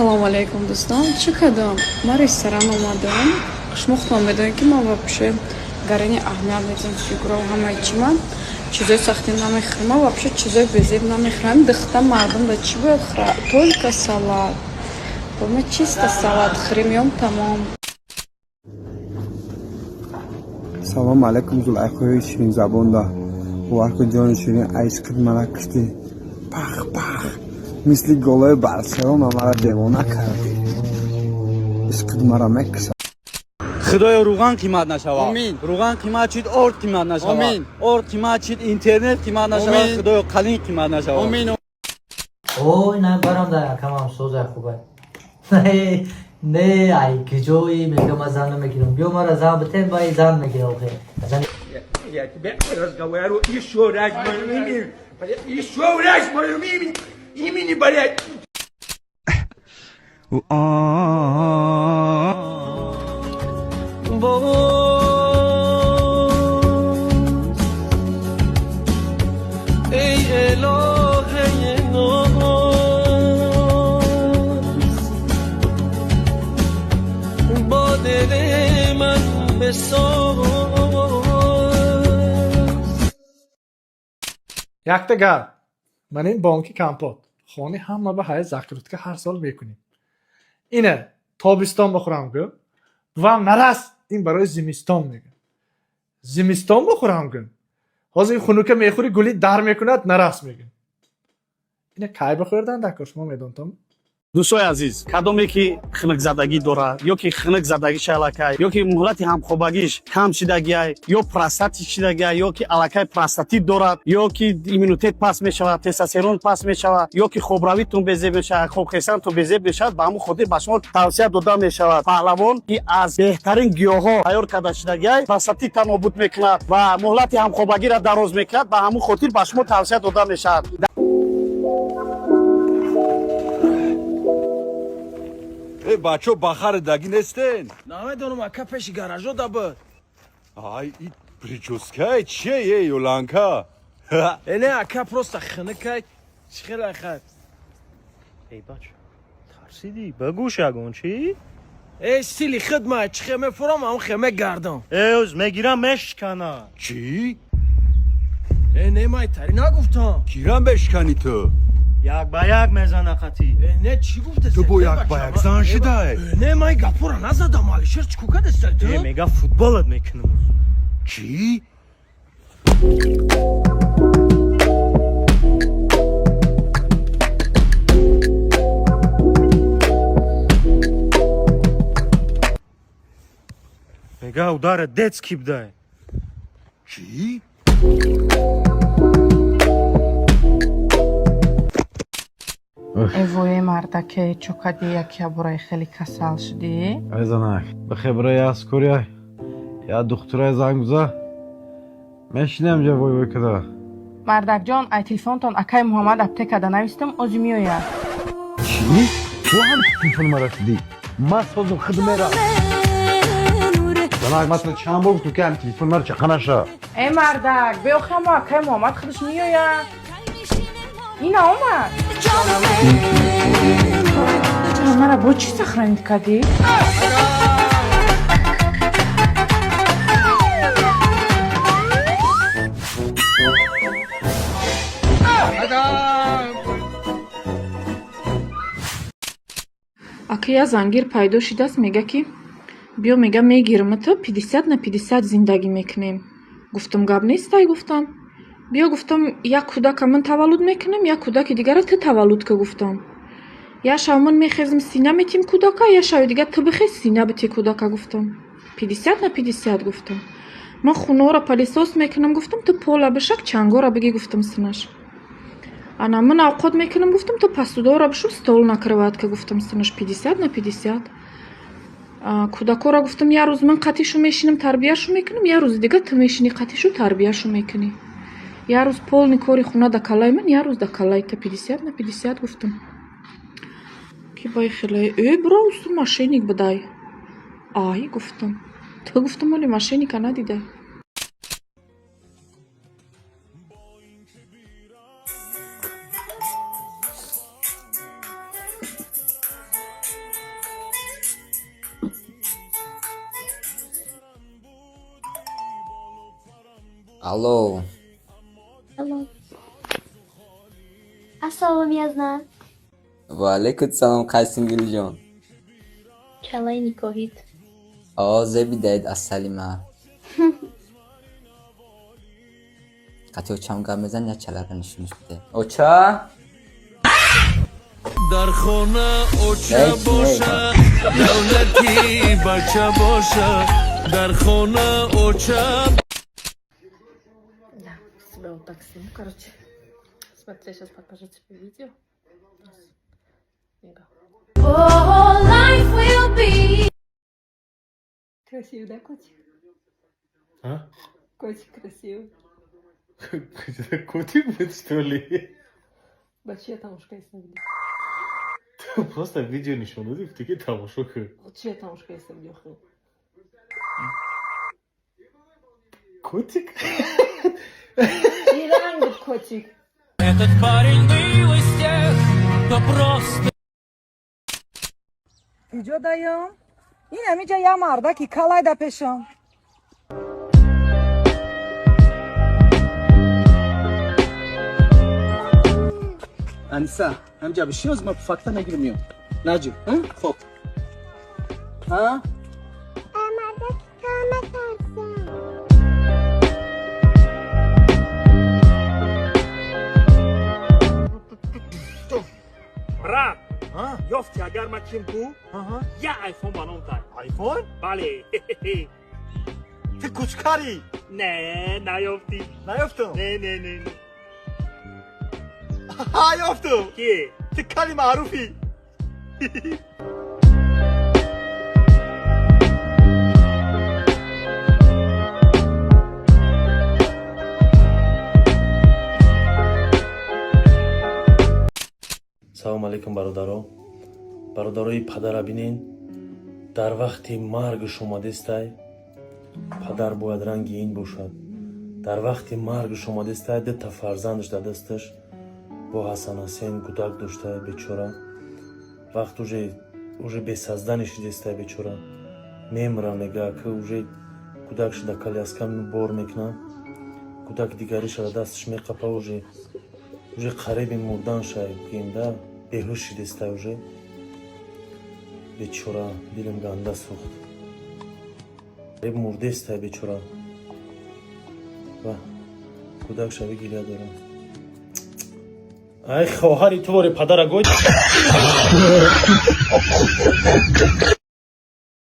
Салому алейкум, дӯстон. Чӣ кардам? Ман ресторан омадам. Шумо худтон медонед, ки ман вообще гарани аҳамият медиҳам фигура ҳамаи чӣ. Ман чизои сахтӣ намехӯрам, ман вообще чизои безеб намехӯрам. Дихта мардум да чӣ бояд хӯра? Только салат. Ма чисто салат хӯрем, ём, тамом. Салому алайкум, Зулайхои ширинзабонда. Бовар кун, ҷони ширин, айшқит мара кишти. Пах пах, мисли голои Барселона мара девона кардӣ. Ишқит мара мекушад. Худоё, руған қимат нашавад, руған қимат шид, орд қимат нашавад, орд қимат шид, интернет қимат нашавад, худоё, қалин қимат нашавад. Ой, на барам да камам соза хубай. Не, не, ай киҷои мега, ман зан намегирам. Биё, мара зан битен, бай зан мегирам охе. Зан. Я тебе разговариваю еще раз мое имя, еще раз мое имя, имени, блядь. Ey الهه ناز با دل من بساز. Якта гап: ман ин бонки компот хони ҳама ба ҳай закрутка ҳар сол мекунем. Ина тобистон бихӯрам, гӯ, бувам нарас, ин барои зимистон мегӯ, зимистон бихӯрам, гӯ, ҳозир ин хунука мехӯри, гули дар мекунад, нарас мегӯ. Ина кай бихӯрдан дакор, шумо медонтом? Дӯстои азиз, кадоме ки хунукзадагӣ дорад ё ки хунукзадагиш аллакай, ё ки муҳлати ҳамхобагиш кам шидагиай, ё простатит шидагиай, ё ки аллакай простатит дорад, ё ки иммунитет паст мешавад, тестостерон паст мешавад, ё ки хобравитон безеб мешавад, хобхесантон безеб мешавад, ба ҳамон хотир ба шумо тавсия дода мешавад Паҳлавон, ки аз беҳтарин гиёҳҳо тайёр карда шидагиай, простатитта нобуд мекунад ва муҳлати ҳамхобагиро дароз мекунад. Ба ҳамон хотир ба шумо тавсия дода мешавад. Э, бачо, ба харидагӣ нестен? Намедонам, ака, пеши гаражо да буд. Ай, и прическа и чие, е, ёланка? Э, не, ака, просто хунукай, чӣ хела хай. Эй, бач, тарсидӣ? Багӯш, ягон чӣ? Э, стили хидма, чӣ хе мефурам, ам хе мегардам. Э, оз мегирам, мешкана. Чӣ? Э, не, май тари нагуфтам. Кирам бешканӣ ту? Як ба як мезана қатӣ. Э, не, чӣ гуфте? Ту бо як ба як зан шидай? Э, не, май гапора назадам. Алишер, чӣ кукадестай ту? Э, мега, футболат мекунам. Чӣ? Мега, удара детский бдай. Чӣ? Эвое, мардаке, чокади, якябораи хеле касал шудӣ? Ай, занак, бихебра, я скорая, я духтурай занг биза. Мешинем ҷа, вой вой када. Мардакҷон, ай телефонтон акай Муҳаммад аптекада навистам, ози меояд. Чӣ? Ту ҳам телефони мара шудӣ? Ма созум худ мера. Занак, масалан, чанд бор гуфтам, ки ҳам телефони мара чақа наша. Э, мардак, беохамо, акай Муҳаммад худаш меояд. Ина омад. Мара бо чӣ сохранить кардӣ? Ака, я зангир пайдо шидааст, мега, ки биё, мега, мегирам ту, 50 на 50 зиндагӣ мекунем. Гуфтам, гап нестай, гуфтам, биё, гуфтам, як кӯдака ман таваллуд мекунам, як кӯдаки дигара ту таваллуд ка. Гуфтам, як шав ман мехезм, сина метим кӯдака, як шави дигар ту бихез, сина бити кӯдака. Гуфтам, 50 на 50. Гуфтам, ман хонаро пылесос мекунам, гуфтам, ту пола бишак, чангора бигӣ, гуфтам, синаш. Ана ман авқот мекунам, гуфтам, ту посуда ро бишу, стол накрывать ка, гуфтам, синаш. 50 на 50. Кӯдакоро, гуфтам, як рӯз ман қатишу мешинам, тарбияшу мекунам, як рӯзи дигар ту мешинӣ қатишу, тарбияшу мекунӣ. Як рӯз полный кори хона да калаи ман, як рӯз да калаи та, 50 на 50. Гуфтам, ки бай хеле, э, бро, усту мошенник будай. Ай, гуфтам, ту, гуфтам, оли мошенника надидай. Алло. Алло. Ассалом, язна. Ва алайкум салом, Қайсингулҷон. Чалай никоҳит. О, зеби даид асалима. Қати очам гап мезан, я чалара нишониш биде. Оча? Дар хона оча боша, давлати бача боша, дар хона оча. Да, себя вот так сниму, короче. Смотри, сейчас покажу тебе видео. Oh, life will be. Красивый, да, котик? А? Котик красивый. Котик будет, что ли? Бачи, я тамушка есть на видео. Просто видео нишон додӣ, гуфтӣ ки тамошо кун. Чи я тамушка есть на видео? Котик? И ранг буд котик. Этот парень был из тех, кто просто Иҷо даём. Ин ҳамиҷа як мардаки калай да пешам. Аниса, ҳамҷа бишин, ҳозир ман факта мегирим, миём. Наҷи, хоб. А? Мардаки кала метарсам. Брат, ёфти, агар ман ким ку, я айфон ба ном тай. Айфон? Бале. Ту кучкарӣ? Не, наёфтӣ. Наёфтам? Не, не, не, не. Ҳа, ёфтам. Ки? Ту кали маъруфӣ. Салому алайкум, бародаро. Бародарои, падара бинен, дар вақти маргш омадестай. Падар бояд ранги ин бошад. Дар вақти маргш омадестай, дута фарзандаш дар дасташ, бо Ҳасанасен кӯдак доштай. Бечора вақт уже бесознание шидестай, бечора мемра. Мега ки уже кӯдакш дар коляска бор мекуна, кӯдаки дигариша дар дасташ меқапа. Уже қариби мурдан шай гӯем да, беҳуш шидестай уже бечора. Дилам ганда сӯхт. Қариб мурдестай бечора ва кӯдак шави гиря дора. Ай, хоҳари ту вори падара гой.